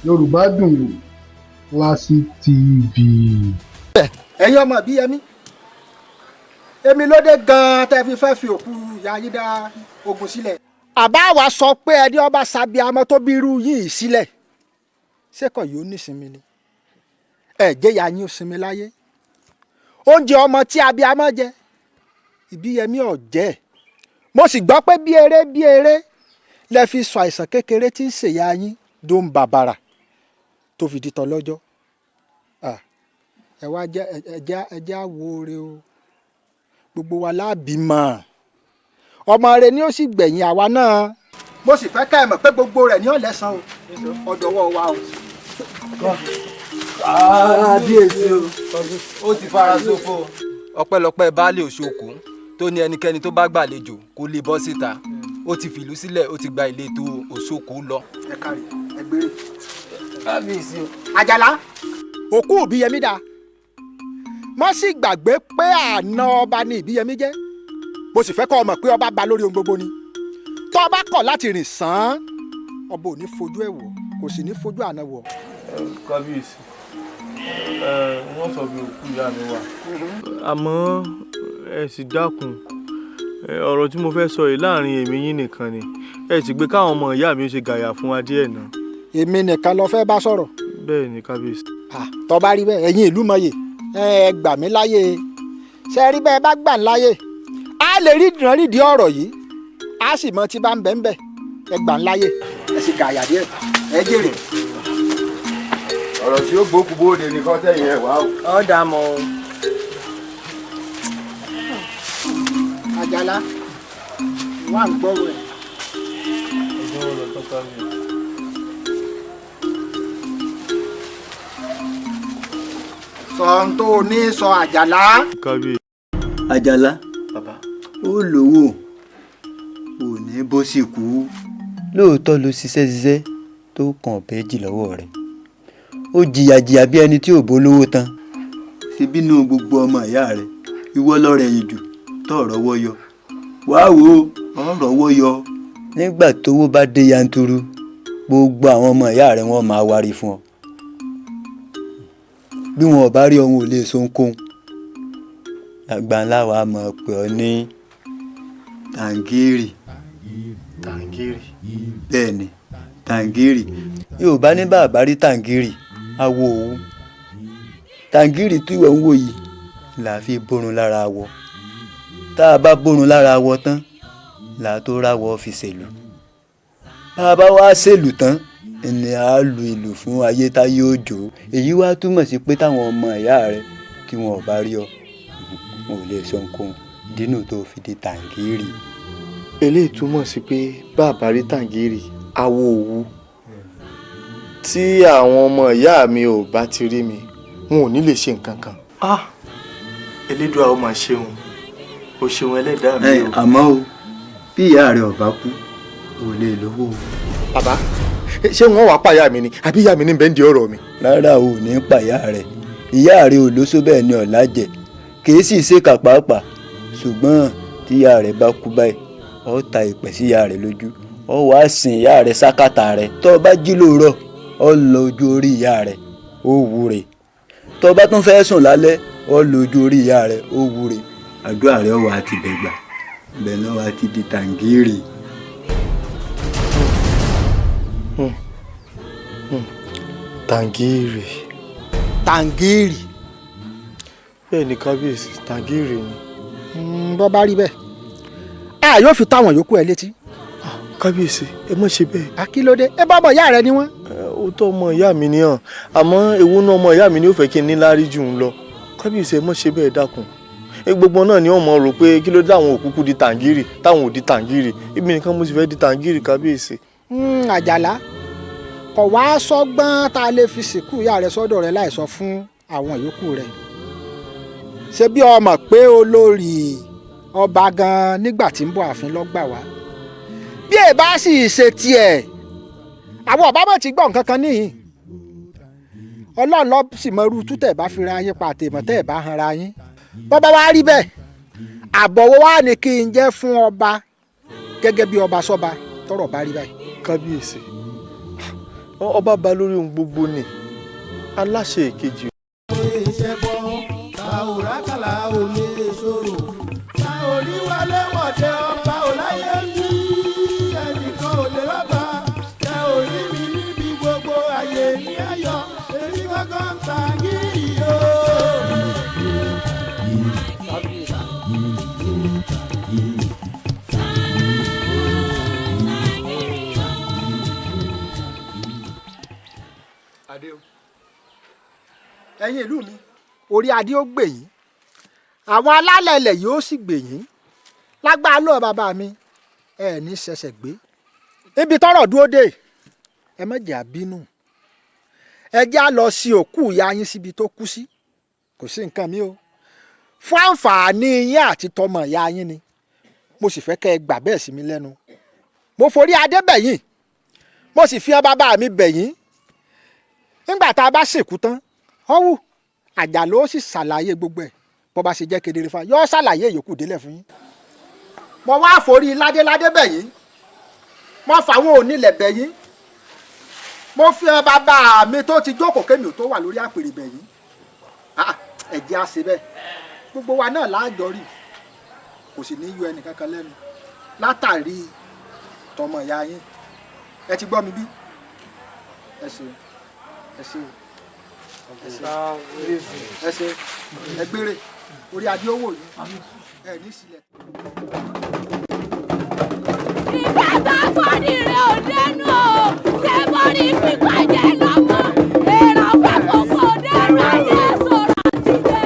Yorùbá Dùn Wò Classic TV. Ẹ̀yin ọmọ Ìbíyẹmí, èmi ló dé gan-an tẹ́ fi fẹ́ fi òkú ìyá yín dá ogun sílẹ̀. Àbá wa sọ pé ẹni ọba sàbíamọ tó bí irú yìí sílẹ̀, ṣé kò yóò nísinmi ni? Ẹ jẹ́ ìyá yín ó sinmi láyé. Oúnjẹ ọmọ tí abiyamọ jẹ, Ìbíyẹmí ò jẹ. Mo sì gbọ́ pé bí eré bí eré lẹ fi sọ àìsàn kékeré tí ń ṣèyá yín dó ń bàbàrà tó fi di tọlọ́jọ́. Ẹ wá jẹ, ẹ jẹ́ àwo re o. Gbogbo wa láàbì mọ̀, ọmọ rẹ ni ó sì gbẹ̀yìn àwa náà. Mo sì fẹ́ ká ẹ mọ̀ pé gbogbo rẹ̀ ní ọ̀lẹ́sàn o, ọ̀dọ̀wọ́ wa o. Kábíyèsí o, ó ti fara ṣòfò. Ọpẹ́lọpẹ́ baálé Òṣòkú tó ní ẹnikẹ́ni tó bá gbàlejò kó lè bọ́ síta. Ó ti fìlú sílẹ̀, ó ti gba ìletò Òṣòkú lọ. Ẹ kárí, ẹ gbére. Kábíyèsí o. Àjàlá, òkú Ìbíyẹmí dáa. Má sì gbàgbé pé àna ọba ni Ìbíyẹmí jẹ́. Mo sì fẹ́ kọ́ ọ mọ̀ pé ọba ba lórí ohun gbogbo ni. Tó ọba kọ̀ láti rìn sàn án, ọba ò ní fojú ẹ̀ wọ̀, kò sì ní fojú àná wọ̀. Kábíyèsí, wọ́n sọ bí òkú ìyá mi wà. Àmọ́ ẹ sì dákun, ọ̀rọ̀ tí mo fẹ́ sọ yìí, láàrin èmi yín nìkan ni. Ẹ sì gbé káwọn ọmọ ìyá mi ó ṣe gàyà fún wa díẹ̀ náà. Èmi nìkan ló fẹ́ bá sọ̀rọ̀? Bẹ́ẹ̀ ni, kábíyèsí. Tó bá rí bẹ́ẹ̀, ẹ̀yin ìlú mọ̀yè, ẹ gbà mí láyè. Ṣe rí bẹ́ẹ̀ bá gbà ń láyè, á lè rí ìdánrídìí ọ̀rọ̀ yìí, á sì mọ tí bá ń bẹ̀ ń bẹ̀. Ẹ gbà ń láyè, ẹ sì gàyà díẹ̀, ẹ jèrè. Ọ̀rọ̀ tí ó gbókù bóde ní kọ́ tẹ̀yìn ẹ̀ wá o. Ọ dà mọ́ o. Àjàlá, wà ń gbọ́rọ̀ ẹ̀. Ọjọ́ wọn lọ tọ́ka mi. Sọ ohun tó o ní sọ, Àjàlá. Kábíyèsí. Àjàlá. Bàbá. Ó lówó ò ní bó sì kú. Lóòótọ́ ló ṣiṣẹ́ ṣiṣẹ́ tó kàn bẹ́ẹ̀jì lọ́wọ́ rẹ̀, ó jìyà jìyà bí ẹni tí ò bó lówó tán. Ṣe bínú gbogbo ọmọ ìyá rẹ̀, ìwọ lọ́rẹ̀ yìí jù tó rọ́wọ́ yọ. Wàá wò ó, rọ́wọ́ yọ. Nígbà tówó bá dé yanturu, gbogbo àwọn ọmọ ìyá rẹ̀ wọ́n máa wárí fún ọ. Bí wọn ò bá rí ọ̀hún, ò lè so ohunkóhun. Àgbà ńlá wa mọ̀ pé ọ ní tàǹgìrì. Tàǹgìrì. Bẹ́ẹ̀ ni, tàǹgìrì. Yorùbá ní bàbá rí tàǹgìrì, awo òwú. Tàǹgìrì tí ìwọ ń wò yìí là á fi bórun lára awọ. Tá a bá bórun lára awọ tán, là á tó ráwọ fi ṣèlú. Bá a bá wá ṣèlú tán ni a lu ìlù fún ayé táyé òjò. Èyí wá túmọ̀ sí pé táwọn ọmọ ìyá rẹ tí wọn ò bá rí ọ, wọn ò lè sọ ohunkóhun dínú tó fi di tàǹgìrì. Eléyìí túmọ̀ sí pé bàbá rí tàǹgìrì, awo òwú. Tí àwọn ọmọ ìyá mi ò bá ti rí mi, wọn ò ní lè ṣe nǹkan kan. Ah, Elédùà, ó máa ṣeun, o ṣeun ẹlẹ́dàá mi o. Àmọ́ o, bí ìyá rẹ ò bá kú, ò lè lówó o. Bàbá, ṣé wọn wàá pàyà mi ni, àbí ìyá mi ní bẹ́ẹ̀ ń di ọ̀rọ̀ mi? Rárá o, ò ní pàyà rẹ. Ìyá rẹ ò lóṣó, bẹ́ẹ̀ ni ọ̀la jẹ, kì í sì ṣe kà pàápàá. Ṣùgbọ́n tí ìyá rẹ bá kú báyìí, ọ ta ìpẹ́ sí ìyá rẹ lójú, ọ wàá sin ìyá rẹ sákàtà rẹ. Tó o bá jí lóòrọ̀, ọ lọ ojú orí ìyá rẹ, ó wúre. Tó o bá tún fẹ́ sùn lálẹ́, ọ lọ ojú orí ìyá rẹ, ó wúre. Àdúrà rẹ wà á ti bẹ̀ gbà, bẹ́ẹ̀ náà wà á ti di tàǹgìrì. Tàǹgìrì. Tàǹgìrì. Bẹ́ẹ̀ ni, kábíyèsí, tàǹgìrì ni. Bọ́ bá rí bẹ́ẹ̀, a yóò fi táwọn yòókù ẹ létí. Kábíyèsí, ẹ má ṣe bẹ́ẹ̀. Àkílódé? Ẹ bá ọmọ ìyá rẹ ni wọ́n. Ó tọ́, ọmọ ìyá mi ni hàn, àmọ́ ewu náà ọmọ ìyá mi ni ó fẹ́ kí n ní láárí jù ń lọ. Kábíyèsí, ẹ má ṣe bẹ́ẹ̀, dákun. Gbogbo náà ni wọ́n mọ̀ rò pé kí ló dé táwọn òkúkú di tàǹgìrì, táwọn ò di tàǹgìrì. Ibi nìkan mo sì fẹ́ di tàǹgìrì, kábíyèsí. Àjàlá, kò wá sọ́gbọ́n tá a lè fi sìnkú ìyá rẹ sọ́dọ̀ rẹ láì sọ fún àwọn yòókù rẹ. Ṣé bí o mọ̀ pé olórí ọba gan nígbà tí ń bọ̀ ààfin lọ́gbà wá? Bí ẹ bá sì ṣe tiẹ̀, àwọn ọba mọ̀ ti gbọ́ nǹkan kan níhìn. Ọlọ́run ló sì mọ irú tútẹ̀ bá fi ra yín pa àtẹ̀mọ́ tẹ́ ẹ̀ bá hanra yín. Bọ́bá wá rí bẹ́ẹ̀, àbọ̀wọ́ wá ní kí n jẹ́ fún ọba gẹ́gẹ́ bí ọba sọ́ba tọ́rọ̀ bá rí báyìí. Kábíyèsí, Ọba ba lórí ohun gbogbo ni aláṣẹ èkejì. Ìṣẹ́bọ̀ ta ò rákàlà ò lè sọ̀rọ̀ ta ò rí wálé wọ̀dẹ ọba ò láyé bí ẹnìkan ò lè rọ́bà tẹ ò rí mi níbi gbogbo àyè ní ayọ̀ èmi gángan ń ta gírì o. Ẹ̀yin ìlú mi, orí adé ó gbè yín, àwọn alálẹ̀ ilẹ̀ yìí ó sì gbè yín lágbára lọ́wọ́ bàbá mi. Ẹ ní ṣẹ̀ṣẹ̀ gbé ibi tọ́rọ̀ dúró dé. Ẹ má jẹ́ àbínú, ẹ jẹ́ á lọ sí òkú ìyá yín síbi tó kú sí. Kò sí nǹkan mi o, fún àǹfààní yín àti tọmọ ìyá yín ni. Mo sì fẹ́ kẹ́ ẹ gbà bẹ́ẹ̀ sí mi lẹ́nu. Mo forí adé bẹ̀ yín, mo sì fi hàn bàbá mi bẹ̀ yín. Nígbà tá a bá sìnkú tán, ọ̀wù Àjàló ó sì ṣàlàyé gbogbo ẹ̀ bó bá ṣe jẹ́ kedere fún wa, yóò ṣàlàyé ìyókù délẹ̀ fún yín. Mo wá forí ládéládé bẹ̀ yín, mo fàwọn onílẹ̀ bẹ̀ yín, mo fi hàn bàbá mi tó ti jókòó kémi ò tó wà lórí àpèrè bẹ̀ yín. Ẹ jẹ́ á ṣe bẹ́ẹ̀, gbogbo wa náà láàjọ rí, kò sì ní yọ ẹnìkankan lẹ́nu látàrí tọmọ ìyá yín. Ẹ ti gbọ́ mi bí? Ẹ ṣeun, ẹ ṣeun, ẹ ṣe ẹ gbére orí adé owó yìí ẹ ní sílẹ̀. Ìbátan fọ́nì rẹ̀ ò dẹnu o, ṣé bọ́rí pípa jẹ́ lọ́mọ? Èrò fẹ́ kókó dẹ́rù ayé sọ̀rọ̀ jíjẹ.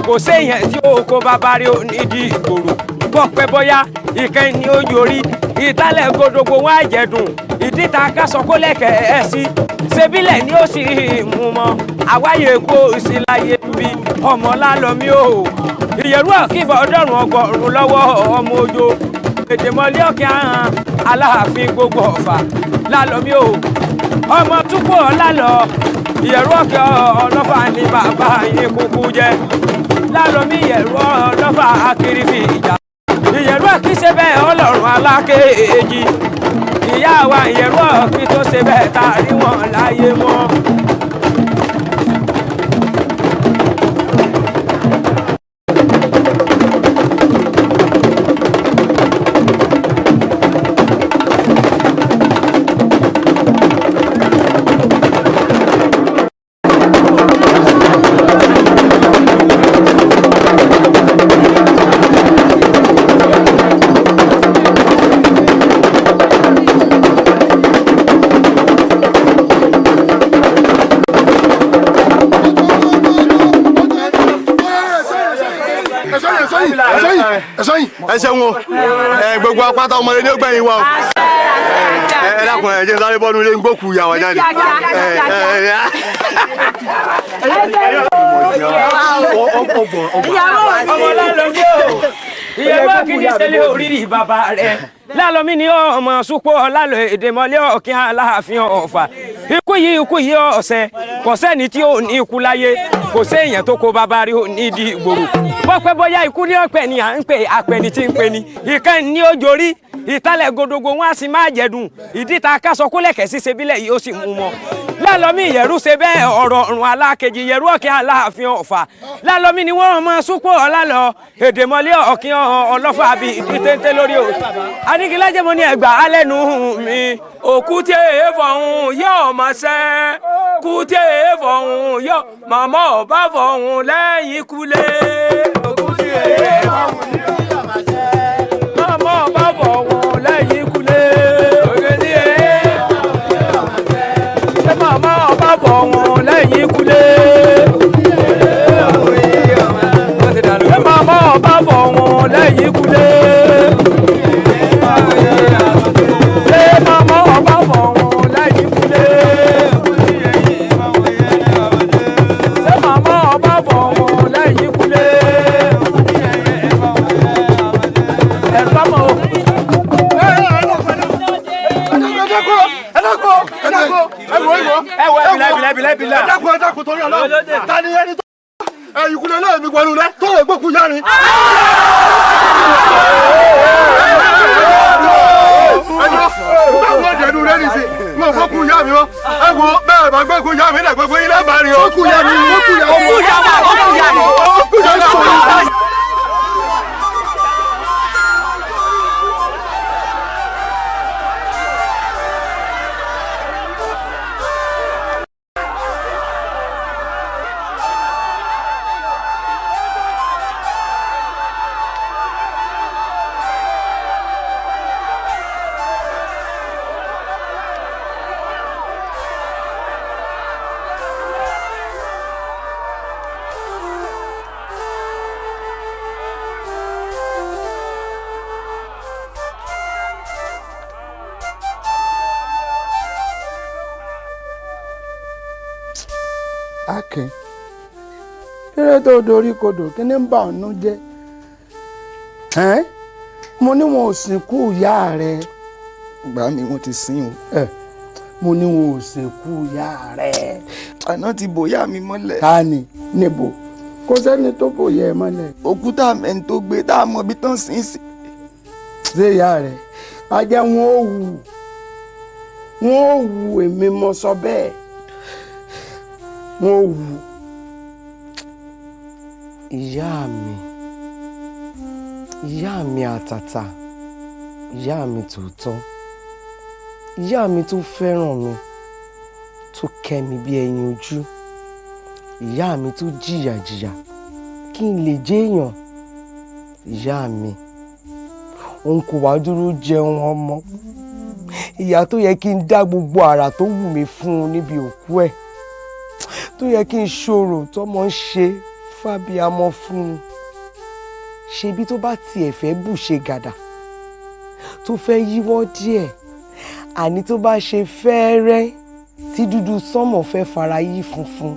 Kò séèyàn tí ó kó bàbá rí onídìí ìgboro bọ́ pẹ́ bọ́yá ìkẹyìn ni ó yorí ìtàlẹ̀ gbódògbò wọn àjẹdùn ìdíta kásán kó lẹ́kẹ̀ ẹ̀ sí ṣebílẹ̀ ni ó sì mú mọ́ àwáyé kó sí láyé bí ọmọ lálọ́mí o ìyẹ̀rú ọ̀kìbọ̀ ọdọ́rùn ọgọ́rùn lọ́wọ́ ọmọ ojo èdèmọ́lé ọ̀kẹ́ àhán aláàfin gbogbo ọ̀fà lálọ́mí o ọmọ túpọ̀ lálọ́ ìyẹ̀rú ọ̀kẹ́ ọlọ́fà ní bàbá yín kúkú jẹ́ lálọ́mí ìyẹ̀rú ọlọ́fà akiri fi ìjà ìyẹ̀rú ọ̀kí ṣe bẹ́ẹ̀ ọlọ́run alákejì ìyá wa ìyẹ̀rú ọ̀kí tó ṣe bẹ́ẹ̀ tá a rí wọn láyé mọ́. Ẹ ṣeun o, ẹ gbogbo apáta ọmọdé ní ó gbẹ̀yìn wa o. Ẹ dákun, ẹ jẹ́ sáré bọ́nu ilé ń gbókù ìyá wa jáde. Ọmọ lálọ́mí o, ìyẹ̀wò kìíní sẹ́lẹ̀ oríire bàbá rẹ̀ lálọ́mí ni ọmọ súpọ̀ lálọ́ èdèmọ́lé ọ̀kín aláàfin ọ̀fà. Ikú yìí, ikú yìí ọ̀sẹ̀, kò sẹ́ni tí ò ní ikú láyé, kò séèyàn tó kó bàbá rí ní ìdí ìgboro bọ́pẹ́ bóyá ikú ní ọ̀pẹ ni à ń pè apẹni tí ń pè ní ìkànnì ní ojorí ìtàlẹ̀ gòdògbò wọn á sì máa jẹ̀dùn ìdíta kásọ kólẹ̀kẹ̀ ṣíṣe bílẹ̀ yìí ó sì mú mọ́ lálọ́mí ìyẹ̀rú ṣe bẹ́ẹ̀ ọ̀rọ̀ ọ̀run alákejì ìyẹ̀rú ọ̀kẹ́ aláàfin ọ̀fà lálọ́mí ni wọ́n mọ súpọ̀ ọ̀làlọ́ èdèmọ́lé ọ̀kín ọlọ́fà bíi ìdí téńté lórí o anigilájẹ́ mo ní ẹgbà alẹ́nu mi. Òkúté fọ̀hún yóò máa ṣẹ́, kúté fọ̀hún yóò màmá ọba fọ̀hún lẹ́yìn kúlé. Òkúté fọ̀hún yóò máa ṣẹ́, màmá ọba fọ̀hún lẹ́yìn kúlé. Òkúté fọ̀hún yóò máa ṣẹ́, màmá ọba fọ̀hún lẹ́yìn kúlé. Màmá ọba fọ̀hún lẹ́yìn kúlé. Màmá ọba. dákun, ẹ dákun, ẹ wò, ẹ wò. Ẹ wò, ẹ bìlà, bìlà, bìlà. Ẹ dákun, ẹ dákun torí Ọlọ́run. Ta ni ẹni tó ẹ̀yìnkùlé náà mi pẹ̀lú rẹ tó lè gbókun yá mi. Báwo dẹ̀nu rẹ nìsí? Mo gbókun yá mi wọ́n. Ẹ wo bẹ́ẹ̀ bá gbókun yá mi lẹ̀ gbogbo ilé bá rí o. Ókun yá mi, ókun yá mi. Ókun yá mi, ókun yá mi. Ókun yá mi. Akin, kílódé tó dorí kodò? Kí ni ń bà ọ́nú jẹ́? Ẹ́n, mo ní wọn ò sìnkú ìyá rẹ. Gbà mí, wọ́n ti sin o. Ẹ, mo ní wọn ò sìnkú ìyá rẹ. Àná ti bòyá mi mọ́lẹ̀. Ta ni? Níbo? Kò sẹ́ni tó bòyá ẹ mọ́lẹ̀. Òkúta mẹ́ni tó gbé tá a mọ̀ bí tán sin sí. Ṣé ìyá rẹ? A jẹ́ wọn ò wù. Wọn ò wù, èmi mo sọ bẹ́ẹ̀. Wọn ò wù. Ìyá mi, ìyá mi àtàtà, ìyá mi tòótọ́, ìyá mi tó fẹ́ràn mi, tó kẹ́ mi bí ẹyin ojú, ìyá mi tó jìyàjìyà kí n lè jẹ́yàn, ìyá mi, òun kò wá dúró jẹun ọmọ, ìyá tó yẹ kí n dá gbogbo àrà tó wù mí fún un níbi òkú ẹ̀, tó yẹ kí n ṣòro tọmọ ń ṣe fábíamọ fún un, ṣebí tó bá tiẹ̀ fẹ́ bù ṣe gàdà, tó fẹ́ yíwọ́ díẹ̀, àní tó bá ṣe fẹ́ẹ́rẹ́ tí dúdú sánmọ̀ fẹ́ fara yí funfun,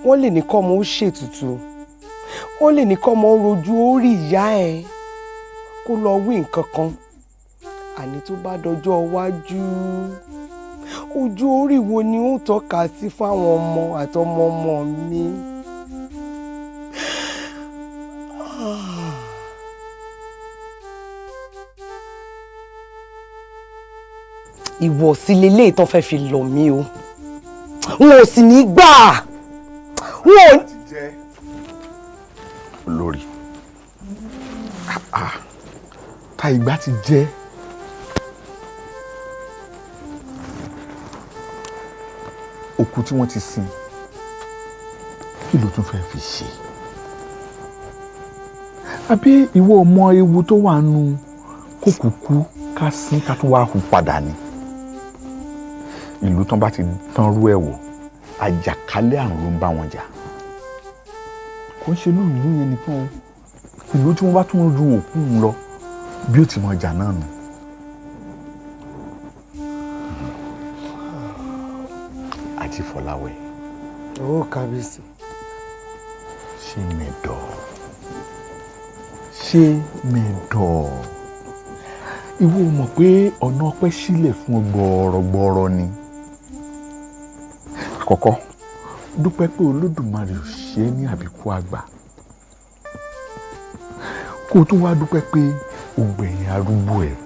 wọ́n lè ní kọ́mọ ó ṣètùtù, wọ́n lè ní kọ́mọ ó rojú ó rí ìyá ẹ̀ kó lọ wí nǹkan kan, àní tó bá dọjọ́ iwájú, ojú orí wo ni ó tọ́ka sí fáwọn ọmọ àtọmọ ọmọ mi? Ìwọ̀sí leléyìí tán fẹ́ fi lọ̀ mí o, n ò sì ní gbà. N ò. Olórí, ta ìgbà ti jẹ́. Òkú tí wọ́n ti sin, kí ló tún fẹ́ fi ṣe? Àbí ìwọ mọ ewu tó wà nù kókùkú ká sin ká tún wá hù padà ni? Ìlú tán bá ti tán rú ẹ̀ wò, àjàkálẹ̀ àrùn ló ń bá wọn jà. Kò ń ṣe inú ìlú yẹn nìkan o, ìlú tí wọ́n bá tún ru òkú ń lọ bí ó ti mọ jà náà nù. Ajífọláwẹ̀. Ó kábíyèsí. Ṣé mẹ́dọ̀? Ṣé mẹ́dọ̀? Ìwọ mọ̀ pé ọ̀nà ọpẹ́ sílẹ̀ fún ọ gbọ̀ọ̀rọ̀gbọ̀ọ̀rọ̀ ni. Àkọ́kọ́, dúpẹ́ pé Olódùmarè ò ṣe é ní àbíkú àgbà. Kó o tún wá dúpẹ́ pé o gbẹ̀yìn arúgbó ẹ̀.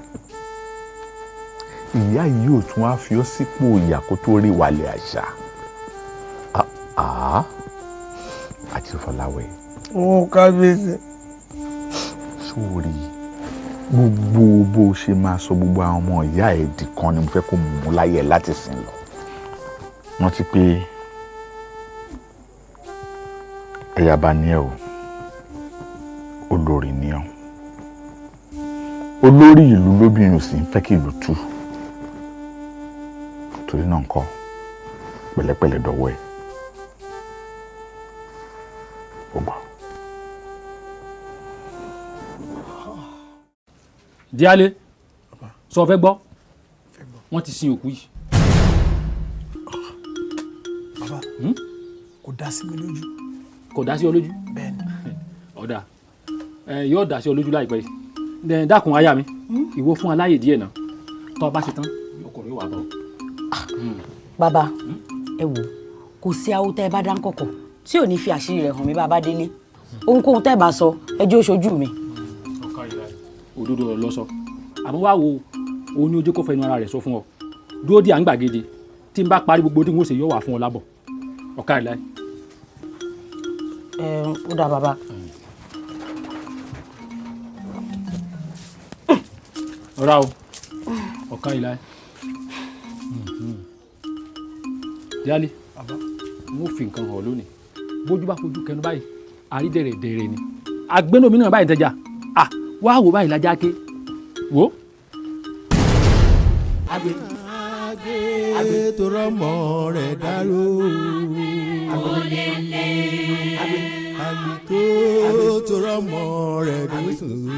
Ìyá yìí ò tún á fi ọ́ sípò ìyà kó tó rí wàlẹ̀ àṣà. Ajífọláwẹ̀. Ó kábíyèsí. Sórí gbogbo bó ṣe máa sọ gbogbo àwọn ọmọ ìyá ẹ̀ di kan ni mo fẹ́ kó mú láyé ẹ̀ láti sìn lọ. Rántí pé ayaba ni ẹ o, olórí ni ọ. Olórí ìlú lóbìnrin ò sì ń fẹ́ kí ìlú tú. Torí náà ńkọ́, pẹ̀lẹ́pẹ̀lẹ́ dọ̀wọ́ ẹ̀. Ó gbọ́. Díálé, sọ fẹ́ gbọ́, wọ́n ti sin òkú yìí. Bàbá, kò dá sí mi lójú. Kò dá sí ọ lójú? Bẹ́ẹ̀ni. Ọ̀dà, yóò dá sí ọ lójú láìpẹ́ yìí. Dákun aya mi, ìwọ fún aláyè díẹ̀ náà, tó o bá ṣe tán yóò kọ rẹ̀ wà bọ̀. Bàbá, ẹ wò, kò sí awo tẹ́ ẹ bá dá ń kọ̀kọ̀ tí ò ní fi àṣírí rẹ̀ hàn mí bàbá délé. Ohunkóhun tẹ́ ẹ bá sọ, ẹ jẹ́ ó ṣojú mi. Òdodo ọ̀rọ̀ lọ sọ, àmọ́ wá wo òun ní ojú kó fẹnu ara rẹ̀ sọ fún ọ. Dúró di à ń gbàgede tí n bá parí gbogbo tí n ó ṣe yóò wà fún ọ lábọ̀. Ọ̀ka ìlà. Ẹ ó dà bàbá. Ọ̀rá o, ọ̀ka ìlà. Yálé, n ó fi nǹkan hàn lónìí. Bójú bá fojú kẹnu báyìí, àrí dẹ̀rẹ̀dẹ̀rẹ̀ ni. Àgbẹ̀nú mi náà báyìí tẹja. À wá wò báyìí lajá ké. Wò. Agbe tó rọmọ rẹ̀ dárò. Àlùkò tó rọmọ rẹ̀ dùsùn.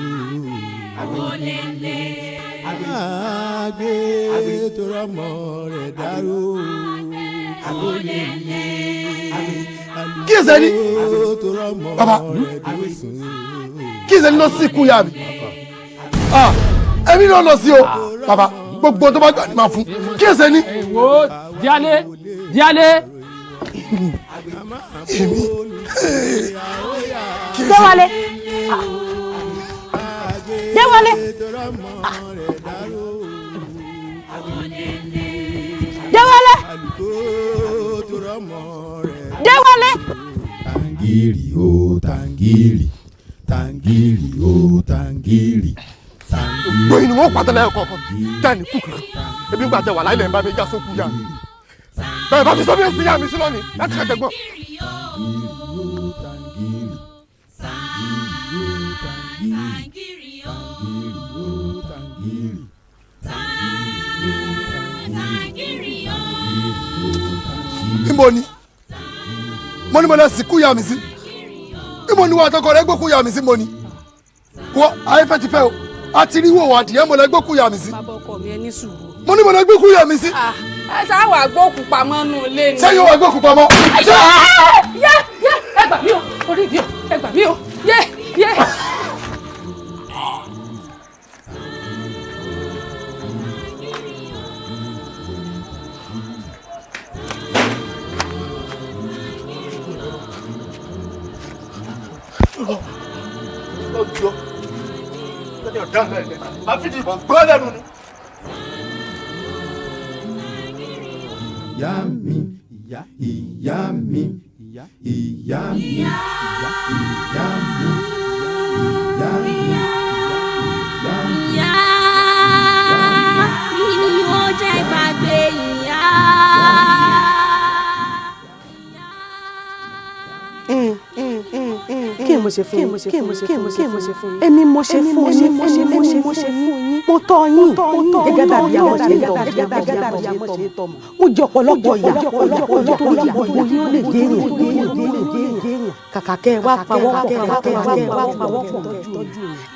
Agbe tó rọmọ rẹ̀ dárò. Kí ẹsẹ̀ ni bàbá, kí ẹsẹ̀ ni lọ sí ikú ya mi? Ẹ̀mí náà lọ sí o bàbá, gbogbo tó bá gbà ní máa fún. Kí ẹsẹ̀ ni. Wo Díálé, Díálé. Déwálé, Déwálé. Déwálé. Déwálé. Tangiri o tangiri, tangiri o tangiri. Gbogbo ni wọ́n pàtó lẹ́yìn kọ̀ọ̀kan jáde kú kankan. Ebi ń gbà tẹ wà láìlẹ̀ ń bá mi já sókú yá mi. Bẹ́ẹ̀ bá ti sọ bí ó sì yá mi sí lónìí láti ṣàjẹgbọ́n. Níbo ni mo ní mo lọ sìnkú ya mi sí? Níbo ni wọ́n àtọkọ rẹ gbókú ya mi sí? Mo ní wọ́n ayé fẹ́ ti fẹ́ o, a ti rí wò adìyẹ mo lọ gbókú ya mi sí. Bàbá ọkọ mi, ẹ ní sùúrù. Mo ní mo lọ gbókú ya mi sí. Ẹ ṣáà wà gbókù pamọ́ nù ilé ni. Ṣé yóò wá gbókù pamọ́? Yé yé, ẹ gbà mí o, orí mi o, ẹ gbà mí o, yé yé. Ọjọ́ ẹni ọ̀daràn ẹ̀ máa fi dìbò gbọ́ lẹ́nu ni. Ìyá mi, ìyá ìyá mi, ìyá ìyá mi, ìyá ìyá mi, ìyá mi, ìyá mi. Ìyá mi ni ó jẹ́ gbàgbé ìyá. Kí mo ṣe fún yín? Kí mo ṣe fún yín? Èmi mo ṣe fún yín, mo ṣe fún yín, mo tọ́ yín gẹ́gẹ́ dàbí àwọn ṣe tọ́ mọ̀. Mo jẹ ọ̀pọ̀lọpọ̀ ìyà torí gbogbo yín ó lè dé èèyàn. Kàkà kẹ́ ẹ wá pawọ́pọ̀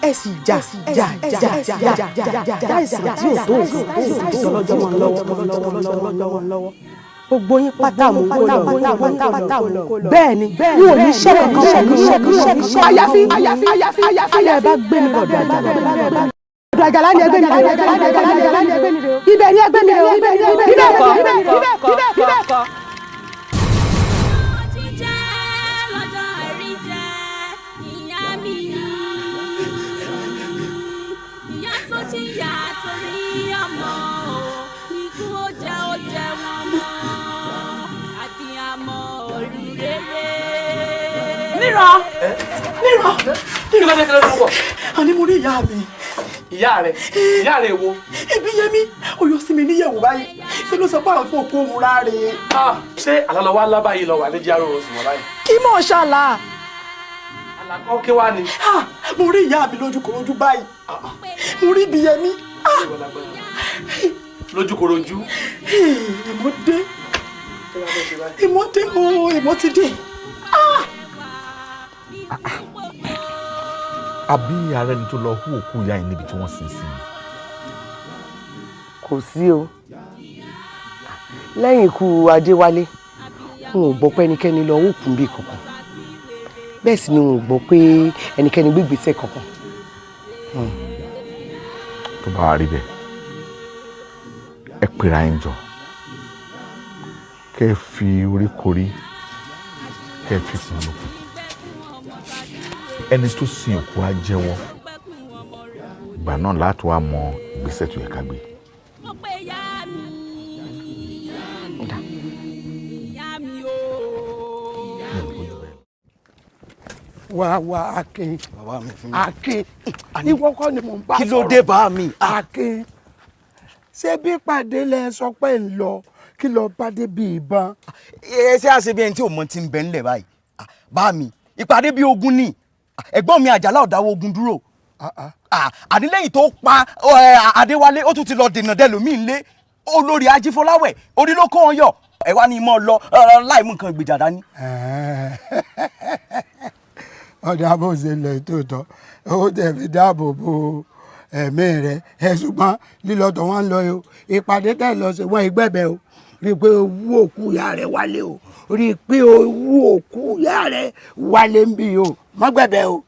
ẹ sì jà jà jà jà jà ìsìn tí ò tó ìsọlọ́jọ́ mọ́ lọ́wọ́. Gbogbo yín pátá mò ń kó lọ. Bẹ́ẹ̀ ni, n ò ní ṣẹ́ kankan ṣẹ́. Àyàfi àyàfi àyàfi àyàfi ẹ bá gbé mi lọ́dọ̀ Àjàlá. Ọ̀dọ̀ Àjàlá ni ẹgbẹ́ mi rè o. Ibẹ̀ ni ẹgbẹ́ mi rè o. Ibẹ̀ kọ́, ibẹ̀ kọ́, ibẹ̀ kọ́. Ìyá tó jìyà torí ọmọ o, ikú ó jẹ́ ó jẹ́ wọn mọ́, àbíamọ olùrere. Níran! Níran! Kí ló dé, kí ló dé wọ̀? Àní mo rí ìyá mi. Ìyá rẹ̀, ìyá rẹ̀ wo? Ìbíyẹmí, ó yọ sí mi níyẹ̀wò báyìí. Ṣé ló sọ pé àwọn fún òkú òun ráre? Ṣé àlọ́ wa ńlá báyìí lọ wà ní jíáró oṣù mọ́ báyìí? Kí mọ̀ ṣàlà? Àlàkọ́ kí wá ni? Mo rí ìyá mi lójúkorojú báyìí. Mo rí Ìbíyẹmí. Lójúkorojú. Ìmọ̀ dé. Ìmọ̀ dé o, ìmọ̀ ti dé. Àbí ara ẹni tó lọ hú òkú ìyá yìí níbi tí wọ́n sin sí ni? Kò sí o. Lẹ́yìn ikú Adéwálé, n ò gbọ́ pé ẹnikẹ́ni lọ òkú bí kankan. Bẹ́ẹ̀ sì ni n ò gbọ́ pé ẹnikẹ́ni gbé ìgbésẹ̀ kankan. Tó bá wá rí bẹ́ẹ̀, Ẹ pèrà ẹ̀ ń jọ, kẹ́ ẹ fi orí korí, kẹ́ ẹ fi kùn lókun. Ẹni tó sin òkú á jẹ́wọ́. Ìgbà náà láti wá mọ ìgbésẹ̀ tó yẹ ká gbé. Wá wá, Akin, Akin, ìwọ kọ́ ni mò ń bá sọ̀rọ̀. Kí ló dé, bá mi? Akin, ṣé bí pàdé lẹ sọ pé ń lọ, kí lọ bá dé bí ìbọn? Ẹ ṣe àṣẹ bí ẹni tí ò mọ ti ń bẹ ńlẹ̀ báyìí. Bá mi, ìpàdé bí ogun ni. Ẹ̀gbọ́n mi Àjàlá ọ̀dáwọ́ ogun dúró. Àní lẹ́yìn tó pa Adéwálé, ó tún ti lọ dènà dẹ́lòmíì ńlé olórí Ajífọláwẹ̀, orí ló kó wọn yọ. Ẹ wá ní mọ́ lọ láì mú nǹkan ìgbèjà dání. Ọ̀dà, bó ṣe lọ ìtòótọ́, ó tẹ̀ fi dáàbò bo ẹ̀mí rẹ̀ ẹ̀, ṣùgbọ́n lílọ tó wọ́n ń lọ yìí o, ìpàdé tẹ̀ lọ sí wọ́n ìgbẹ́bẹ̀ o, rí i pé owó òkú ìyá rẹ̀ wálé o, rí i pé owó òkú ìyá rẹ̀ wálé ń bí o, má gbẹ̀bẹ̀ o,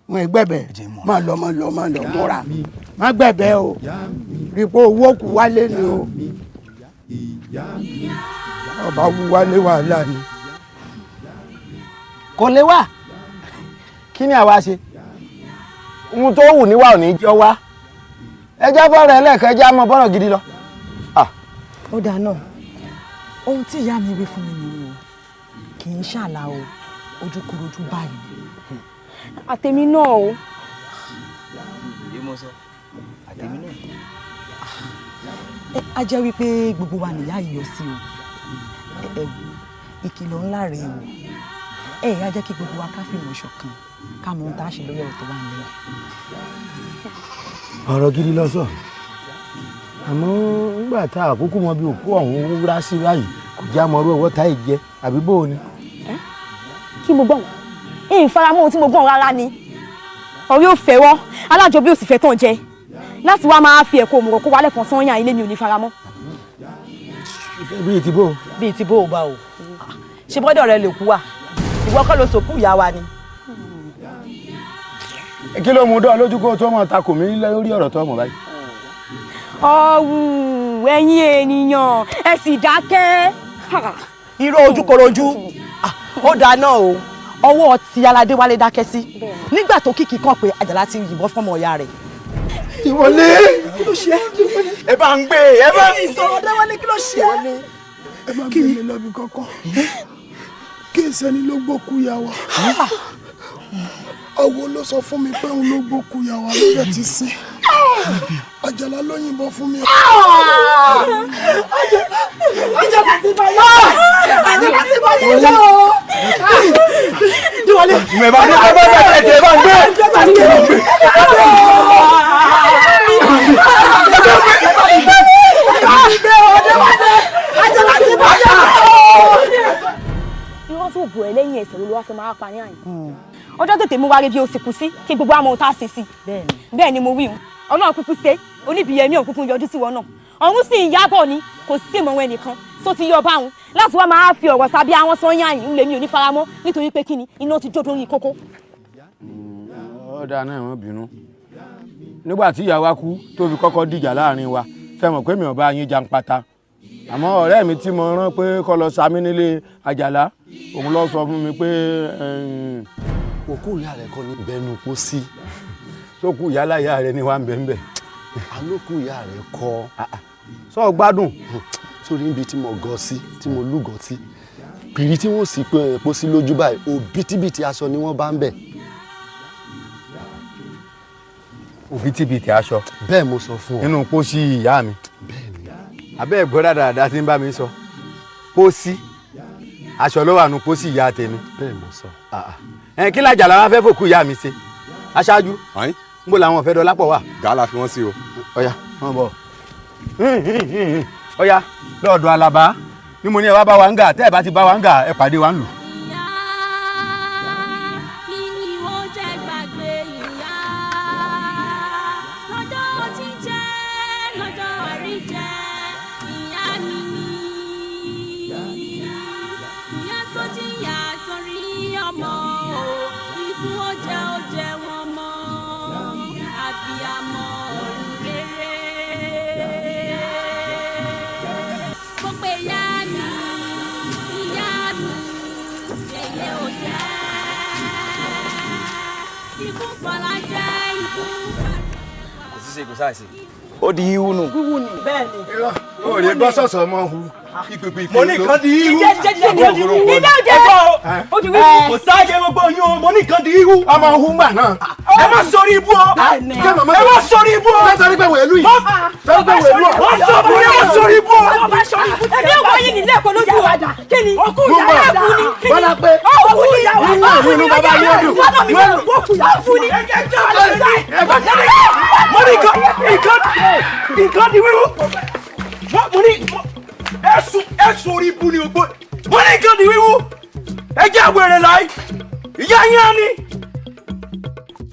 wọ́n ìgbẹ́bẹ̀. Má lọ, má lọ, má lọ, múra, má gbẹ̀bẹ̀ o, rí i pé owó òkú wálé ni o. Ọba wú wálé, wàhálà ni. Kò lè wá. Kí ni àwa ṣe? Ohun tó wù níwà ò ní jọ wá. Ẹjẹ́ bọ́ọ̀rọ̀ ẹlẹ́ẹ̀kan, ẹjẹ́ á mọ bọ́rọ̀ gidi lọ. Ó dáa náà, ohun tí ìyá mi wí fún mi nìyẹn o, kì í ṣàlà o, ojúkorojú báyìí ni. Àtẹ̀mí náà o. Èyí mo sọ, àtẹ̀mí náà. Á jẹ́ wípé gbogbo wa nìyá yìí yọ sí o. Ẹ wò, ìkìlọ̀ ńlá rèé o. Ẹ á jẹ́ kí gbogbo wa ká fìmọ̀ ṣọ̀kan, ká mọ ohun tá a ṣe lórí ọ̀rọ̀ tó wà nílẹ̀. Ọ̀rọ̀ gidi ló sọ, àmọ́ nígbà tá àkókò mọ bí òkú ọ̀hún wúrá sí báyìí, kò já mọ irú ọwọ́ tá ì jẹ àbí bó o ni. Kí mo gbọ́n ìyìn faramọ́ ohun tí mo gbọ́n rárá ni. Ọ̀rẹ́ ò fẹ́ wọ́ alájọbí ò sì fẹ́ tán jẹ láti wá máa fi ẹ̀kọ́ òmùgọ̀ kó wálẹ̀ fún sọ́yàn ilé mi ò ní faramọ́. Bíi ti bó. Bíi ti bó o bá o ṣe bọ́dọ̀ rẹ lè kú wa, ìwọ kọ́ ló sòkú ìyá wa ni. Kí ló mú dán lójú kó tó mọ̀ takò mí lórí ọ̀rọ̀ tó mọ̀ báyìí? Ọ̀wù, ẹ̀yin ènìyàn, ẹ sì dákẹ́. Irọ́ ojúkorojú, ó dáná o. Ọwọ́ ti Aládéwálé dákẹ́ sí nígbà tó kìkì kan pé Àjàlá ti yìnbọn fọmọ ìyá rẹ̀. Ìwọlé. Kí ló ṣe? Ẹ bá ń gbé ẹ bá. Ìsọ̀rọ̀ Déwálé, kí ló ṣe? Ẹ má gbé mi lọ́bi kankan. Kí ìsẹ́ni ló gbókú ya wa? Àwo ló sọ fún mi pé òun ló gbókú ya wa lórí ti sin. Àjàlá ló yìnbọn fún mi. Àjàlá ti bá yẹ, Àjàlá ti bá yẹ jọ o. Déwálé. Mẹ bá ní bá bá tẹ̀ bá ń gbé. Irọ́ tó bò ẹ́ lẹ́yìn ẹsẹ̀ ló wá fẹ́ máa pa ní àyè. Ọjọ́ tètè mú wárí bí o sì kú sí kí gbogbo àmọ́ ohun tá a ṣe sí. Bẹ́ẹ̀ ni mo wí o, Ọlọ́run kúkú ṣe oníbìyẹmí òkúkú yọjú sí wọn náà, ọ̀hún sì ń yábọ̀ ni, kò sí ìmọ̀ wọn ẹnìkan tó ti yọ báwọn láti wá máa fi ọ̀rọ̀ sábẹ́ àwọn sọ́yìn àyìn ńlẹ̀ mi ò ní faramọ́, nítorí pé kí ni iná ti jó dórí kókó. Ọ̀dà náà, wọ́n bínú nígbà tí ìyá wa kú tó fi kọ́kọ́ dìjà láàrin wa. Fẹ́ mọ̀ pé mi ò bá yín jàǹpátá, àmọ́ ọ̀rẹ́ mi tí mo rán pé kó lọ sami nílé Àjàlá, òun lọ sọ fún mi pé. Òkú ìyá rẹ̀ kọ́ ní bẹ́ẹ̀nu pósí. Sókú ìyá láyà rẹ̀ ni wà ń bẹ̀ ń bẹ̀. Alókù ìyá rẹ̀ kọ́. Sọ gbádùn. Sórí níbi tí mo gọ sí, tí mo lúgọ sí, pìrì tí wọ́n sì pé pósí lójú báyìí, òbítíbitì aṣọ ni wọ́n bá ń bẹ̀. Òbítíbitì aṣọ. Bẹ́ẹ̀ mo sọ fún ọ. Nínú pósí ìyá mi. Bẹ́ẹ̀ni. Abẹ́ ẹ̀gbọ́n dáadáa tí ń bá mi sọ, pósí aṣọ ló wà nù pósí ìyá tèmi. Bẹ́ẹ̀ mo sọ. Ẹ kí l'Àjàlá wá fẹ́ fòkú ìyá mi ṣe? Aṣáájú, ń bò làwọn ọ̀fẹ́ dọlápọ̀ wà. Gàá fi wọ́n sí o. Ọ̀yá, wọ́n bọ̀. Ọ̀yá, lọ́ọ̀dọ̀ Alaba ní mo ní ẹ wá bá wa ń gà, tẹ́ ẹ bá ti bá wa ń gà, ẹ pàdé wa ń lù. ṣiṣe kò sáà ṣe. Ó di ihu nù. Wíwú ni. Bẹ́ẹ̀ ni. O lè gbọ́ sọ̀sọ̀ mọ́ hu. Mo ní nǹkan di ihu. Ìdá òjẹ́. Ó di wíwú. Kò sáàyè gbogbo yín o, mo ní nǹkan di ihu. Ọmọ hu gbà náà. Ẹ má sọrí ibú o. Ẹ má sọrí ibú o. Sọ́rí pé wèlú yìí. Sọ́rí pé wèlú ọ̀. Wọ́n sọ fún mi, wọ́n sọrí ibú o. Ẹbí òkú yìí nílé ẹ̀kọ́ lójú wa. Kí ni? Òkú ìyá wa kú ni. Bọ́lá pé. Òkú ni ìyá wa. Inú inú bàbá yóò dùn. Òkú ni. Mo ní nǹkan di wíwú. Mo ní ẹ̀sùn orí ibú ni gbogbo. Mo ní nǹkan di wíwú. Ẹ jẹ́ àwẹ̀rẹ̀ láì. Ìyá yín á ní.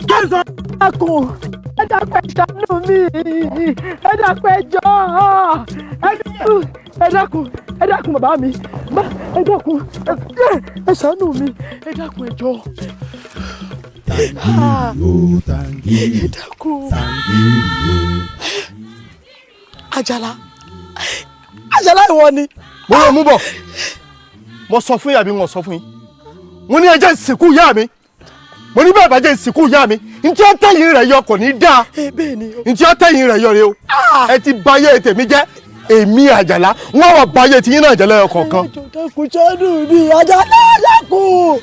Kẹ́sàn-án dákun, ẹ dákun ẹ ṣàánú mi, ẹ dákun ẹ jọ̀ọ́, ẹ dákun, ẹ dákun bàbá mi, ẹ dákun, ẹ ṣàánú mi, ẹ dákun ẹ jọ̀ọ́. Ẹ dákun. Àjàlá, Àjàlá ìwọ ni. Mo rò mú bọ̀, mo sọ fún yín àbí wọn sọ fún yín, mo ní ẹ jẹ́ ìsìnkú ìyá mi, mo ní bẹ́ẹ̀ bá jẹ́ ìsìnkú ìyá mi, ntí ó tẹ̀yìn rẹ̀ yọ kò ní dáa, ntí ó tẹ̀yìn rẹ̀ yọ rẹ o, ẹ ti bayé tèmi jẹ́, èmi Àjàlá wọ́n wà bayé tiyín náà jẹ́ lẹ́yọ kọ̀ọ̀kan. Dákun ṣàánú mi, Àjàlá dákun.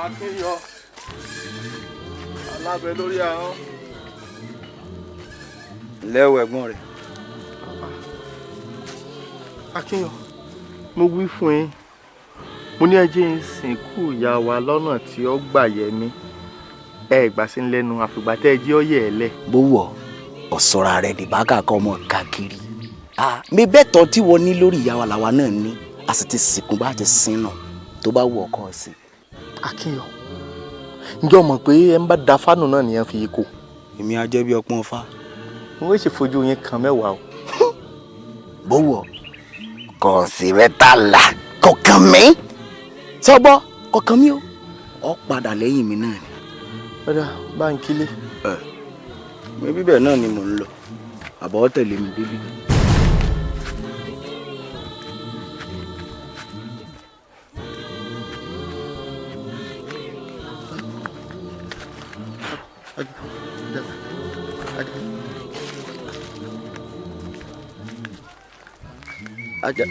Akínyọ alábẹ lórí ahọ́n. Lẹ́wọ̀ ẹ̀gbọ́n rẹ̀. Akínyọ, mo wí fún yín, mo ní ẹ jẹ́ ń sìnkú ìyá wa lọ́nà tí ó gbà yẹ mí, ẹ gbà sí ń lẹ́nu àfìgbà tẹ́ ẹ jẹ́ ó yẹ ẹ lẹ̀. Bó wọ̀ ọ̀sọ́ra rẹ̀ dìbágà kọ́ ọmọ káàkiri. Mi bẹ́ẹ̀ tọ́ tí wọ́n ní lórí ìyá wa làwa náà ní, a sì ti sìnkú bá ti sin nà tó bá wù ọkọ sí. Akínyọ, ǹjẹ́ o mọ̀ pé ẹ ń bá da fánù náà nìyẹn fi yí kó. Èmi á jẹ́ bí ọpọ́n fa. N ó sì fojú yín kan mẹ́wàá o. Bó wọ̀ kò sí mẹ́tàlá kọ̀ọ̀kan mi sọ́gbọ́ kọ̀ọ̀kan mi o, ọ padà lẹ́yìn mi náà ni. Ọ̀dà bá ń kílé. Ẹ mi bíbẹ̀ náà ni mò ń lọ, àbọ̀ tẹ̀lé mi débi. Aja.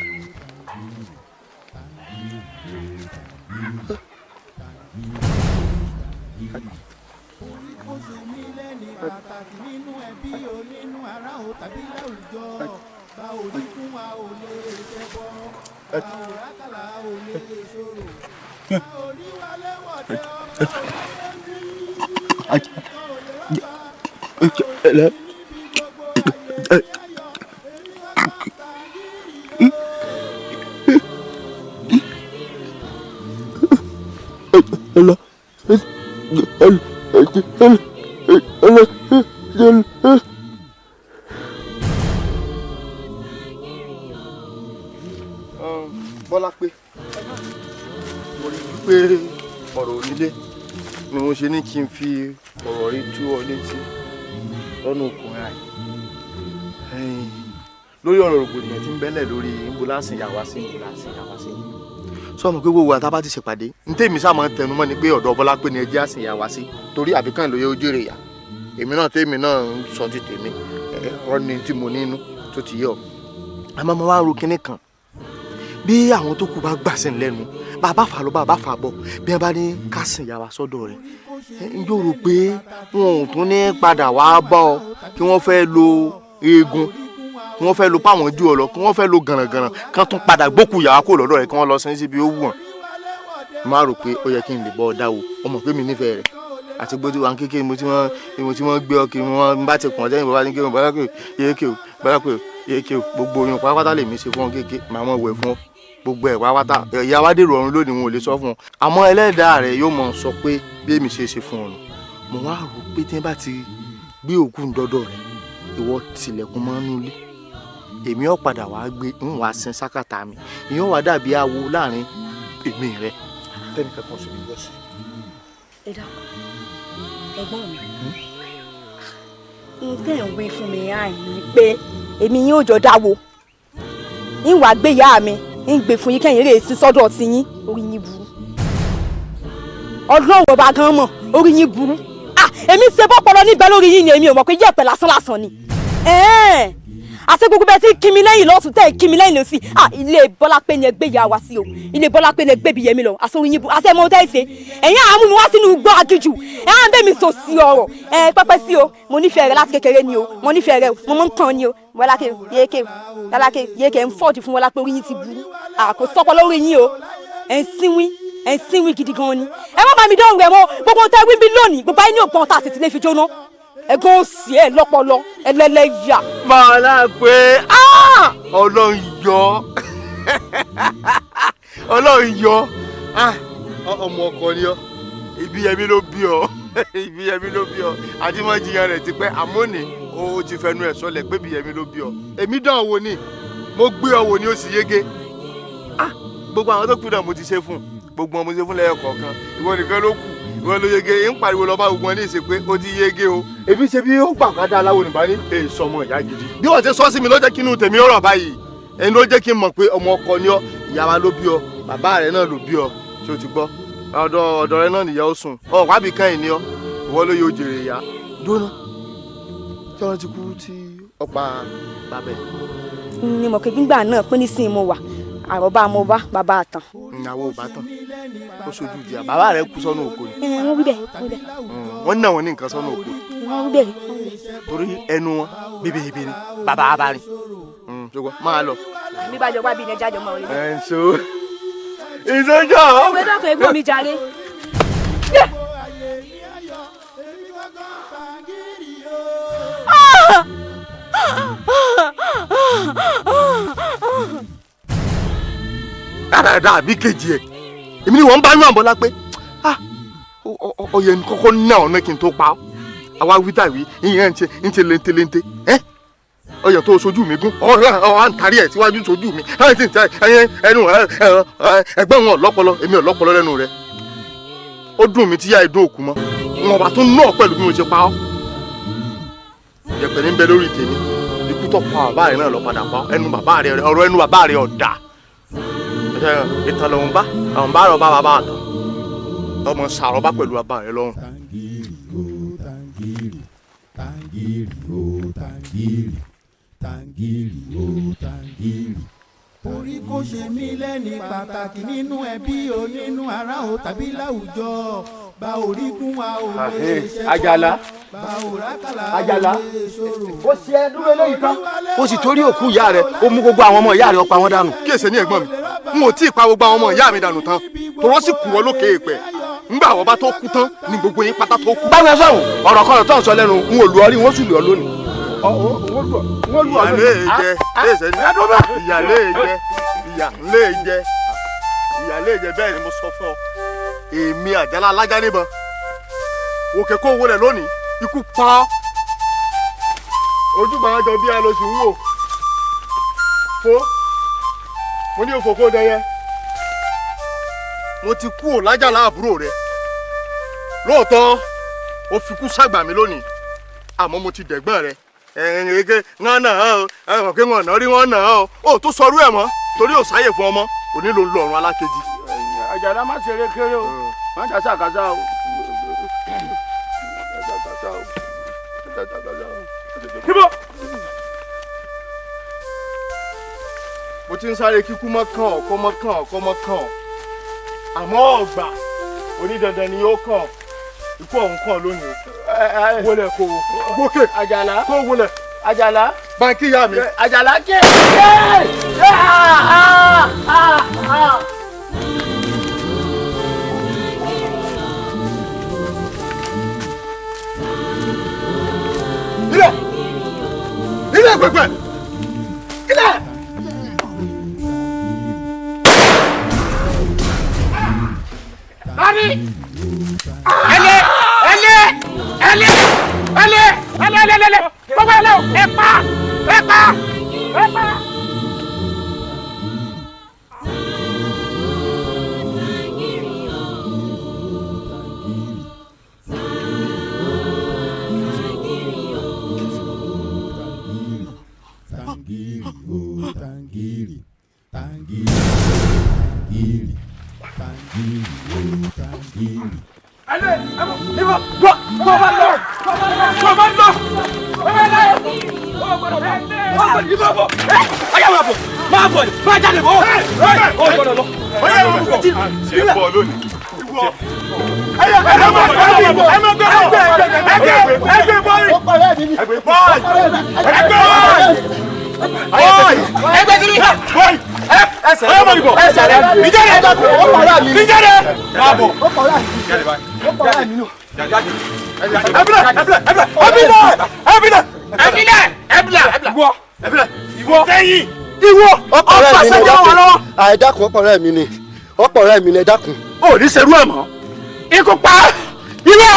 Bọ́lá pé mo rí i pé ọ̀rọ̀ onílé ni mo ṣe ní kí n fi ọ̀rọ̀ rí tú ọ létí lọ́nà ọkùnrin àì lórí ọ̀rọ̀ rògbòdìyàn tí ń bẹ́lẹ̀ lórí ńbọláṣì yàwá sí ńbọláṣì yàwá sí. Sọ ma pé gbogbo àtàbà bá ti ṣèpàdé ní tèmi sáà máa ń tẹnu mọ́ ni pé ọ̀dọ̀ Bọ́lá pé ni ẹ jẹ́ àsìn yàwá sí torí àbíkàn lóye ojú rẹ̀ yà èmi náà tèmi náà ń sọ ti tèmi ọ̀rọ̀ ni tí mo nínú tó ti yẹ ọ. Àmọ́ mo wá ń ro kinní kan bí àwọn tó kù bá gbà sí lẹ́nu bàbá fà lọ bàbá fà bọ̀ bí wọ́n bá ní ká sìn yàwá sọ́dọ̀ rẹ̀ n yóò rò pé wọn ò tún ní padà wá bá ọ kí wọ́n fẹ́ lo eegun kí wọ́n fẹ́ lo páwọn jù ọ lọ kí wọ́n fẹ́ lo gànràngànràn kí wọ́n tún padà gbókù yàrá kó lọ́dọ̀ rẹ̀ kí wọ́n lọ sin síbi ó wù wọ́n. Má rò pé ó yẹ kí n lè bọ́ ọ dáwọ́ ọmọ pé mi nífẹ̀ẹ́ rẹ̀ àti gbójú wa kékeré mo ti wọ́n gbé ọ kiri wọ́n bá ti pọ̀n sẹ́yìn bàbá ní kéwòn bàbá pé yéèké o bàbá pé yéèké o gbogbo oyún pátápátá lè mi ṣe fún ọ kékeré màá mọ̀ wẹ̀ fún ọ gbogbo ẹ̀ pátápátá ìyá wa dèrò ọ̀run lónìí wọn ò lè sọ fún ọ àmọ́ ẹlẹ́dàá rẹ̀ yóò mọ̀ sọ pé bí èmi ṣe ṣe fún ọ nù. Mo wá rò pé tí wọ́n bá ti gbé òkú dọ́dọ̀ rẹ̀ ìwọ tilẹ̀kùn mọ́ nú ilé Èmi ò padà wàá gbé ń wàá sin sákàtà mi, ìyẹn wàá dàbí awo láàrin èmi rẹ tẹ́nìkan kan sì ní gbọ́ sí. Ẹ dákun ẹ̀gbọ́n mi, n tẹ́ ń wí fún mi àìní pé èmi yín ò jọ dáwọ́, ń wàá gbé ìyá mi ń gbé fún yín kẹ́yìn rèé sí sọ́dọ̀ ti yín. Orí yín burú, Ọlọ́run ọba gan mọ̀, orí yín burú. Èmi ṣe bọ́pọlọ níbẹ̀ lórí yín ni, èmi ò mọ̀ pé yẹ̀pẹ̀ lásán lásán ni. Àṣẹ gbogbo bẹ́ẹ̀ tí kí mi lẹ́yìn lọ́tún tẹ́ kí mi lẹ́yìn lọ́sì, ilé Bọ́lá pé ni ẹ gbé ìyá wa sí o, ilé Bọ́lá pé ni ẹ gbé bí Yẹmi lọ. Àṣẹ orí yín burú, àṣẹ mọ́ tẹ́ ẹ ṣe ẹ̀yìn àmú mi wá sínú igbó aginjù, ẹ̀ á ń bẹ́ mi sọ sí ọ̀rọ̀ ẹ pẹ́pẹ́ sí o. Mo nífẹ̀ẹ́ rẹ láti kékeré ni o, mo nífẹ̀ẹ́ rẹ o, mo mọ̀ ń kàn ni o. Bọ́lá ké yéèké Bọ́lá ké yéèké ń fọ́ọ̀dì fún Bọ́lá pé orí yín ti burú, kò sọ́pọ̀ lórí yín o, ẹ̀ ń sínwín, ẹ̀ ń sínwín gidi gan ni. Ẹ má bá mi dánwò rẹ mọ́, gbogbo ohun tẹ́ wí bí lónìí gbogbo ayé ní ògbọ́n tá a sì ti lè fi jóná. Ẹ̀gbọ́n òsì ẹ̀ lọ́pọlọ ẹlẹ́lẹ́yà. Bọ́lá pé Ọlọ́run yọ, Ọlọ́run yọ, ọmọ ọkọ ni ọ, Ìbíyẹmí ló bí ọ, Ìbíyẹmí ló bí ọ, àti mọ́ jiyàn rẹ̀ ti pẹ́ àmọ́ni o ti fẹnu ẹ̀ sọlẹ̀ pé Ìbíyẹmí ló bí ọ. Èmi dán wò ni, mo gbé ọ wò ni ó sì yege. Gbogbo àwọn tó kù náà mo ti ṣe fún, gbogbo wọn mo ṣe fún lẹ́yọ kọ̀ọ̀kan, ìwọ nìkan ló kù, ìwọ ló yege. Ń pariwo lọ bá gbogbo wọn ní ìṣe pé ó ti yege o. Èmi ṣe bí ó gbà ká dá aláwo nìbá ní èso ọmọ ìyá gidi. Bí wọ́n ti sọ sí mi ló jẹ́ kí inú tèmi ó rọ̀ báyìí, ẹni ló jẹ́ kí n mọ̀ pé ọmọ ọkọ ni ọ, ìyá wa ló bí ọ, bàbá rẹ náà ló bí ọ, ṣé o ti gbọ́? Ọ̀dọ̀ ọ̀dọ̀ rẹ náà nìyá ó sùn, ọ wábì kan ì ní ọ, ìwọ ló yóò jèrè ìyá. Dúró tí wọ́n ti kú tí ọ̀pá bàbá ẹ̀. Ní mọ̀ pé gbígbà náà pín ní sin mo wà, àròbá mo bá bàbá àtàn. Ìyàwó ò bá tán, ó sojú ìdí bàbá rẹ kú sọ́nù oko ni. Wọ́n wí bẹ́ẹ̀, wọ́n wí bẹ́ẹ̀. Wọ́n ná wọn ní nǹkan sọ́nù oko. Wọ́n wí bẹ́ẹ̀, wọ́n wí bẹ́ẹ̀. Torí ẹnu wọn bíbí ibi ni bàbá bá rìn. Ṣùgbọ́n máa lọ. Mi bá jọ wá bí ilẹ̀ jájọ mọ́ orí. Ẹ̀ ń so ìsọjọ́. Ìwé dọ́kun ẹ̀gbọ́n mi jàre. Dáadáa àbí kejì ẹ̀, èmi ni wọ́n ń bá yàn Bọ́lá pé ọyẹ ní kọ́kọ́ ná ọ̀nà kí n tó pa ọ́. Àwa wí tàwí ìyẹn ń ṣe léńté léńté ẹ́ ọyẹ tó sojú mi gún ọ̀hún à ń tarí ẹ̀ síwájú sojú mi ẹnu ẹgbẹ́ wọn ọ̀lọ́pọlọ, èmi ọ̀lọ́pọlọ lẹ́nu rẹ̀. Ó dùn mí tí yá ìdún òkú mọ́ wọn bá tún náà pẹ̀lú bí mo ṣe pa ọ́. Yẹ̀pẹ̀ ní bẹ lórí tèmi, ikú tó pa bàbá rẹ̀ náà lọ padà pa ẹnu bàbá rẹ̀, ọ̀rọ̀ ẹnu bàbá rẹ̀ ọ̀dà. Ìtàn lòun bá àwọn bá rọ bá bàbá àtàn ọmọ sàrọ́bá pẹ̀lú bàbá rẹ̀ lọ́rùn. Tangiri tangiri o tangiri, tangiri o tangiri. Orí kò ṣe mí lẹ́ni pàtàkì nínú ẹbí o, nínú ará o tàbí láwùjọ, bá orí kún wa ò lè ṣe. Àjàlá, Àjàlá, ó ṣe ẹ dúró eléyìí tán. Ó sì torí òkú ìyá rẹ̀, ó mú gbogbo àwọn ọmọ ìyá rẹ̀, ó pa wọ́n dànù. Kí èsè ní ẹ̀gbọ́n mi, n ò tí ì pa gbogbo àwọn ọmọ ìyá mi dànù tán, tòrọ́ sì kù wọ́n lókè èèpẹ̀. Ngbà wọ́n bá tó kú tán ni gbogbo yín pátá tó kú. Báwo ẹ sọ̀rọ̀ ọ̀rọ̀ kọ̀rọ̀ tó ń sọ lẹ́nu, n ò lù ọ rí, n ó sì lù ọ lónìí. Wọ́n lù ọ lónìí. Ìyá lè jẹ, ìyá lè jẹ, ìyá lè jẹ, bẹ́ẹ̀ ni mo sọ fún ọ. Èmi Àjàlá alájà níbọn, òkè kó wọlé lónìí, ikú pa ọ́. Ojúbà àjọ bí a lọ sí wò fó, mo ní òfò kó dẹyẹ. Mo ti kú ò lájàlá àbúrò rẹ lóòótọ́, ó fi kú ságbà mi lónìí, àmọ́ mo ti dẹ̀gbọ́n rẹ. Ẹ̀ẹ́n wọn náà ọ́ ẹ̀wọ̀n kí wọn náà rí wọn náà ọ́ ó tún sọrú ẹ̀ mọ́ torí ò sáyè fún ọmọ òní ló ń lọ ọ̀run alákejì. Àjàlá má ṣeré kéré o, má ṣàṣà kàṣà o. Kíbo. Mo ti ń sáré kíkú mọ́ kàn ọ́, kọ́ mọ́ kàn ọ́, kọ́ mọ́ kàn ọ́, àmọ́ ọ̀gbà onídandan ni ó kàn ọ́, ikú ọ̀hún kàn lónìí. Wọlé kó o gòkè. Àjàlá kó wọlé. Àjàlá. Báńkì ìyá mi. Àjàlá ké. Ilẹ̀ ilẹ̀ pẹpẹ ilẹ̀. Ani. Ẹlẹ ẹlẹ ẹlẹ ẹlẹ ẹlẹ ẹlẹ ẹlẹ gbogbo ẹlẹ o, ẹ pa ẹ pa Ẹ pa. Tangiri, tangiri, tangiri, tangiri, tangiri. Allez, ìwọ, gbọ́, gbọ́ bá lọ, gbọ́ bá lọ, ìwọ bọ̀, ọ̀yá máa bọ̀, máa bọ̀, máa jáde bọ̀, ó gbọ́dọ̀ lọ. Ọ̀yá máa bọ̀, tí ẹ bọ̀ lónìí. Ẹ máa gbé bọ̀, ẹ máa gbé bọ̀, ẹgbẹ́ bọ́ọ̀lì, ẹgbẹ́ bọ́ọ̀lì, ẹgbẹ́ bọ́ọ̀lì. Ẹgbẹ́ kiri. Ẹsẹ̀ rẹ̀ bọ̀. Ẹsẹ̀ rẹ̀. Ìjáde. Ìjáde. Máa bọ̀. Jáde. Ẹbílẹ̀ ẹbílẹ̀ ẹbílẹ̀ ẹbílẹ̀ ẹbílẹ̀ ẹbílẹ̀ ẹbílẹ̀. Ìwọ ẹbílẹ̀ ìwọ sẹ́yìn. Ìwọ ọ̀pọ̀ sẹ́jọ́ wọn lọ́wọ́. Ẹ dákun, ọ̀pọ̀ ọ̀rẹ́ mi ni, ọ̀pọ̀ ọ̀rẹ́ mi ni, ẹ dákun. O ò ní ṣerú ẹ̀ mọ́. Ikú pa ìwọ.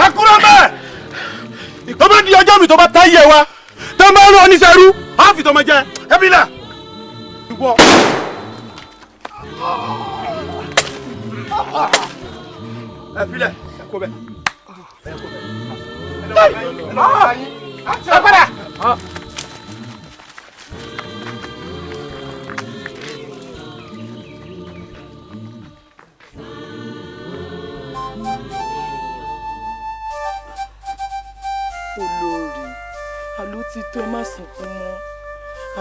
Ẹ kúrò bẹ́ẹ̀. Tó bá di ọjọ́ mi tó bá táyé wa tó bá rú oníṣẹ́rú á fi tọmọ jẹ ẹbílẹ̀. Ìwọ. Ẹ filẹ̀ ẹ kó bẹ. Ẹ padà. Olórí, àló ti tó, ẹ má sunkún mọ́.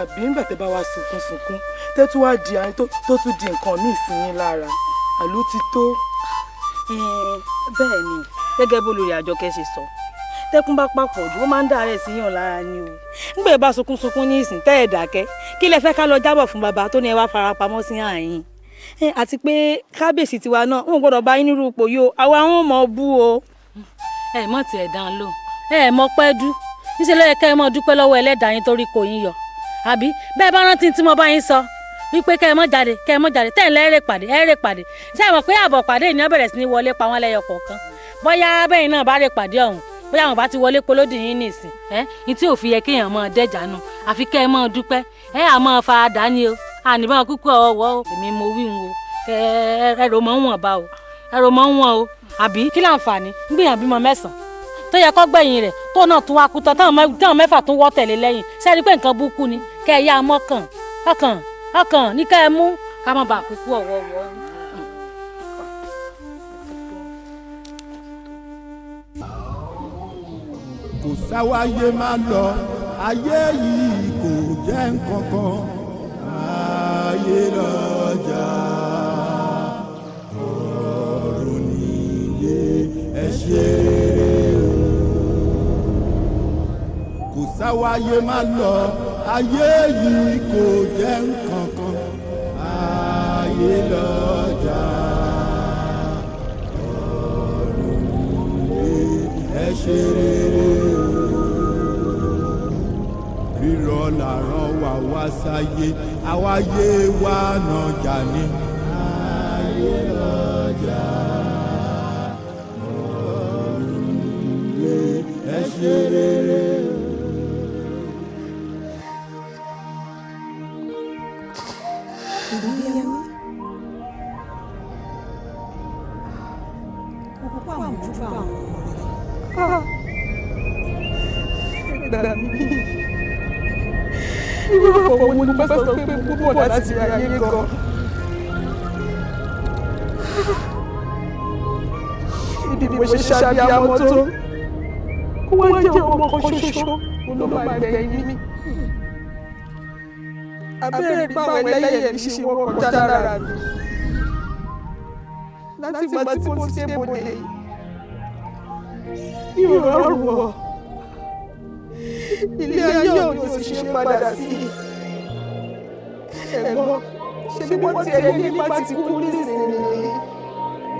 Àbí ńgbà tẹ́ bá wa sunkún sunkún tẹ́ tún wá di àárín tó tún di nǹkan míì sí yín lára, àló ti tó. Bẹ́ẹ̀ ni, gẹ́gẹ́ bó lórí Àjọkẹ́ ṣe sọ, tẹ́kún bá papọ̀ jù ó máa ń dàárẹ̀ sí yàn lára ni o. Ńgbà ẹ bá sunkún sunkún ní ìsìn tẹ́ ẹ̀ dákẹ́, kí lẹ fẹ́ ká lọ jábọ̀ fún bàbá tó ní ẹ wá farapamọ́ sí àyín? Àti pé kábíyèsí tiwa náà wọn gbọ́dọ̀ bá yín nírú ipò yìí o, àwa ń mọ̀ bú o. Ẹ mọ̀ tiẹ̀ dán lò, ẹ mọ̀ pẹ́ dú, níṣẹ́ ló yẹ kẹ́ ẹ mọ̀ dúpẹ́ lọ́wọ́ ẹlẹ́dàá yín torí kò yín yọ. Àbí bẹ́ẹ̀ bá rántí tí mo bá yín sọ wípé kẹ́ ẹ mọ̀ jáde, kẹ́ ẹ mọ̀ jáde, tẹ́ ẹ̀ lẹ́rẹ̀ pàdé, ẹ̀rẹ̀ pàdé, ṣé ẹ mọ̀ pé àbọ̀ pàdé ìní bẹ̀rẹ̀ sí ní wọlé pa wọ́n lẹ́yọ kọ̀ọ̀kan? Bóyá bẹ́yìn náà bá rè pàdé ọ̀hún, bóyá àwọn bá ti wọlé polódì yín nìsín, ẹ́ ní tí ò fi yẹ kéèyàn máa dẹ́jà nù, àfi kẹ́ ẹ máa dúpẹ́, ẹ à máa fa àdá ni o, àníbọn kúkú ọwọ́ o, èmi mo wí ń o, ẹ rò mọ́ wọn bá o, ẹ rò mọ́ wọn o, àbí kí láǹfààní ń gbìyànjú bímọ mẹ́sàn-án tó yẹ kó gbẹ̀yìn rẹ̀ tó náà tún wá kú tán, táwọn mẹ́fà tún wọ́ tẹ̀lé lẹ́yìn, ṣé ẹ rí pé nǹkan burúkú ni? Kẹ́ ẹ yá mọ́kàn ọkàn ọkàn ní kẹ́ ẹ mú ká má bàa kúkú ọ̀wọ́wọ́. Kò sáwáyé má lọ, ayé yìí kò jẹ́ nǹkankan, ayé lọ́jà ọ̀run nílé, ẹ ṣe rere o. Kò sáwáyé má lọ, ayé yìí kò jẹ́ nǹkankan, ayé lọ́jà ọ̀run nílé, ẹ ṣe rere o. Rírọ̀ làrán wà wá sáyé, àwáyé wa nàjà ni. Ayé lọ́jà ọ̀run nílé, ẹ ṣe rere o. Gbà mí. Irú ọ̀pọ̀ wo ni mo fẹ́ sọ pé mo bọ̀ láti ra ayé gan? Ibi mo ṣe ṣàbíamọ tó, kó wá jẹ́ ọmọ kan ṣoṣo ló máa gbẹ̀yìn mi. Abẹ́rẹ́ báwọn ẹlẹ́yẹ̀ mi ṣe wọ́n kọjá lára mi. Látìgbà tí mo ti dé bòde yìí, mi ò rọrùn wọ̀. Ilé ayé òní ò sì ṣe padà sí i. Ẹ̀gbọ́n, ṣe bí wọ́n ti ẹni nípa ti kú nísìnyí.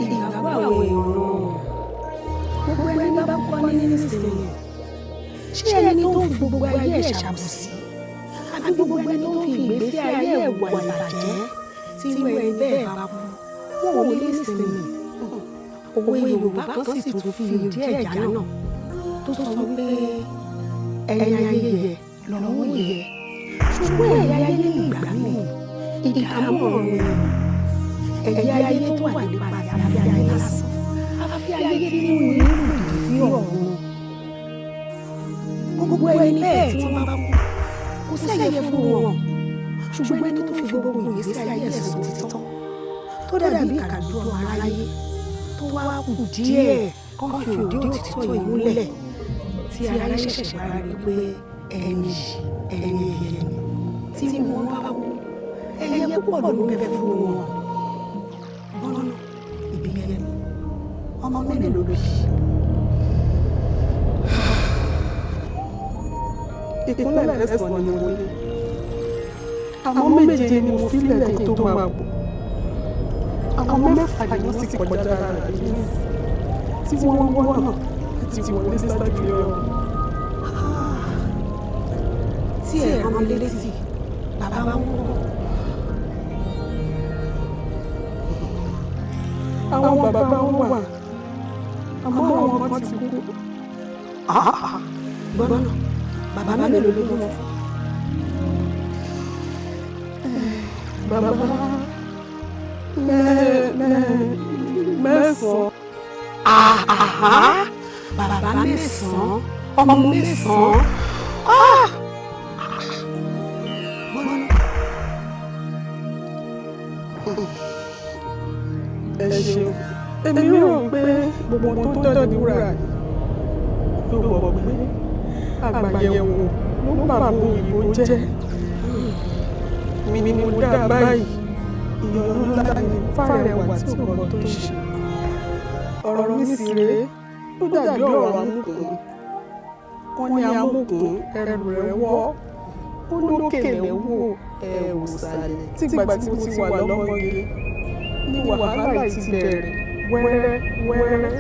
Ìgbàgbọ́ àwọn èrò gbogbo ẹni bá kọ́ ní nísìnyí, ṣé ẹni tó ń fi gbogbo ayé ẹ̀ ṣàbòsí àbí gbogbo ẹni tó ń fi ìgbésí ayé ẹ̀ wà ìbàjẹ́ tí irú ẹni bẹ́ẹ̀ bá kú, wọn ò ní nísìnyí. Òwe Yorùbá kan sì tún fi ìdí ẹ̀já náà tó sọ wípé Ẹni ayé yẹ lọ́run yẹ, ṣùgbọ́n ẹ̀yà ayé ní ìgbà míì ìdààmú ọ̀run ni. Ẹ̀yà ayé tó wà nípasẹ̀ afẹ́ ayé lásán, afẹ́ ayé tí mo ní lòdì sí ọ̀run. Gbogbo ẹni bẹ́ẹ̀ tí wọ́n bá kú, kò sẹ́yẹ fún wọn. Ṣùgbọ́n ẹni tó fi gbogbo ìgbésí ayé ẹ̀sùn títọ́, tó dàbí ìkàdú ọmọ aráyé, tó wá kù díẹ̀ kán fi òde òtítọ́ yìí múlẹ̀, tí aráyé ṣẹ̀ṣẹ̀ wá rí pé ẹni yìí ẹni ẹ̀yẹ ni. Tí wọ́n bá kú, ẹyẹ púpọ̀ ló ń bẹ fún wọn. Bọ́lá Ìbíyẹmí, ọmọ mélòó ló bí? Ìkúnlẹ̀ mẹ́sàn-án ni mo ní, àmọ́ méje ni mo filẹ̀ kí n tó máa bọ̀. Àwọn mẹ́fà ni wọ́n sì kọjá ara rẹ̀ yìí tí wọ́n ń wọ́nà àti wọlé ṣáájú ọ̀run. Tí ẹ̀ rán mi létí, bàbá wa ń bọ̀. Àwọn bàbá wọn wà, àmọ́ àwọn kan ti kú. Gbọ́nà, bàbá mélòó ló lọ fún? Bàbá mẹ́sàn-án. Bàbá mẹ́sàn-án, ọmọ mẹ́sàn-án. Ẹ ṣeun, èmi rò pé gbogbo ohun tó dọ̀dí wúrà yìí ló gbọ́ pé àgbàyẹ̀wò ló bàbá òyìnbó jẹ́. Mi ni mo dá báyìí, ìyọnu ńlá ni fárẹwà tí ò mọ tó ń ṣe. Ọ̀rọ̀ mi sì rèé, ó dàbí ọ̀rọ̀ amúkùn. Wọ́n ní amúkùn ẹrù rẹ̀ wọ́, ó lókè lẹ́wọ̀ ẹ̀ ò sàlẹ̀. Tìgbà tí mo ti wà lọ́mọge ni wàhálà yìí ti bẹ̀rẹ̀ wẹ́rẹ́ wẹ́rẹ́.